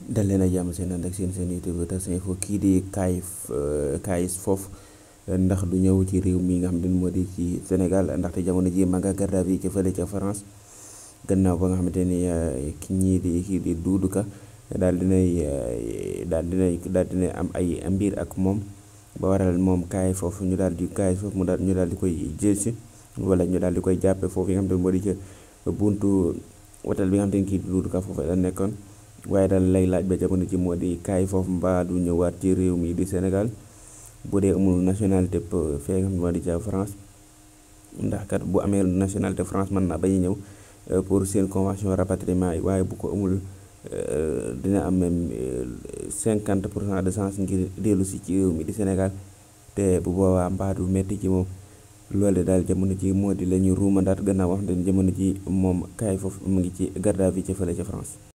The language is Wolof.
dal leen a jàmm seen ànd ak seen YouTube Tas Info. Kii di Kayz Fof ndax du ñëw ci réew mi nga xam ne moo di ci Sénégal, ndaxte jamono ji ma nga garde à vue ca fële ca France, gannaaw ba nga xamante ni kii di Doudou Ka daal dinay am ay mbir ak moom, ba waral moom Kayz Fof ñu daal di koy jël si, wala ñu daal di koy jàppe foofu yi nga xam ne moo di ca buntu hôtel bi nga xam ne kii di Doudou Ka foofu la nekkoon. waaye daal lay laaj ba jamono ci moo di Kayz Fof mbaa du ñëwaat ci réew mi di Sénégal bu dee amul nationalité fee nga xam ne moo di ca France, ndax kat bu amee nationalité France mën na bañ a ñëw pour seen convention rapatriement yi, waaye bu ko amul dina am même 50% de chance ngir dellu si ci réew mi di Sénégal, te bu boobaa mbaa du metti ci moom. loole daal jamono ji moo di la ñu ruumandaat gannaaw wax ne jamono ji moom Kayz Fof mu ngi ci garde à vue ca fële ca France.